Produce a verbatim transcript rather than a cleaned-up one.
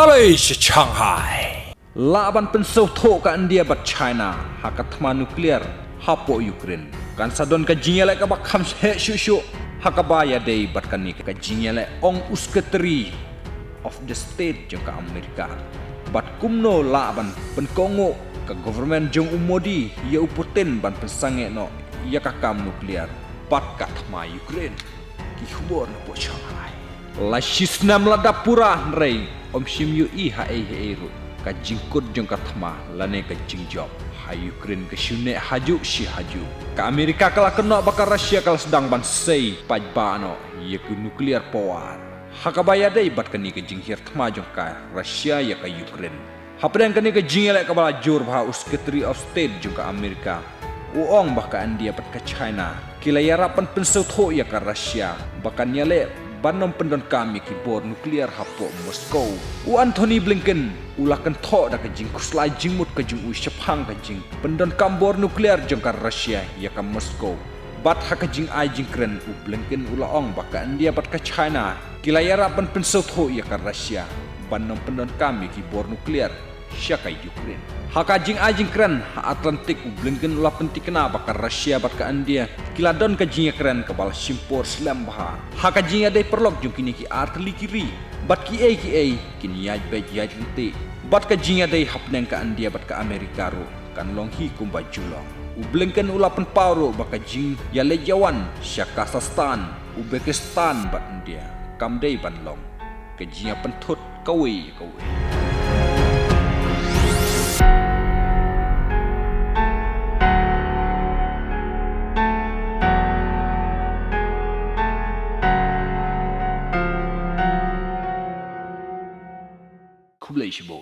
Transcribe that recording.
Khublei sha Shanghai. Lah ban pynsngewthuh ka India bad China ha ka thma nuclear hapoh Ukraine. Kan sa don ka jingïaleh kaba kham heh shuh shuh ha kaba ïadei bad kane ka jingïaleh, ong u Secretary of the State jong ka Amerika. Bad kumno lah ban pynkohnguh ka government jong u Modi ïa u Putin ban pynsangeh noh ïa ka kam nuclear bad ka thma Ukraine. Ki khubor na pdeng Shanghai. La shi snem la dap pura hynrei ym shym ïohi ha ei ha ei ruh ka jingkut jong ka thma lane ka jingjop ha Ukraine ka shu neh hajuh shi hajuh. Ka Amerika ka la kynnoh ba ka Russia ka la sdang ban sei paidbah noh ïa ka nuclear power ha kaba ïadei bad kane ka jinghiar thma jong ka Russia ïa ka Ukraine. Hapdeng kane ka jingïaleh kaba la jur bha, u Secretary of State jong ka Amerika u ong ba ka India bad ka China ki la ïarap ban pynsngewthuh ïa ka Russia ba kan ïaleh ban ym pyndonkam ïa ki bor nuclear hapoh Moscow. U Antony Blinken u la kynthoh da ka jingkhuslai jingmut ka jong u shaphang ka jingpyndonkam bor nuclear jong ka Russia ïa ka Moscow. Bad ha ka jingai jingkren, u Blinken u la ong ba ka India bad ka China ki la ïarap ban pynsngewthuh ïa ka Russia ban ym pyndonkam ïa ki bor nuclear sha ka Ukraine. Ha ka jingai jingkren ha Atlantic, u Blinken u la pyntikna ba ka Russia bad ka India ki la don ka jingïakren kaba la shim por slem bha ha ka jingïadei paralok jong kine ki artylli ki ri bad kiei kiei kin ïaid beit ïaid ryntih. Bad ka jingïadei hapdeng ka India bad ka Amerika ruh kan long hi kumba ju long. U Blinken u la pynpaw ruh ba ka jingïaleit ïawan sha Kazakhstan, Uzbekistan bad India kam dei ban long ka jingïapynthut kawei ïa kawei. Khublei shibun.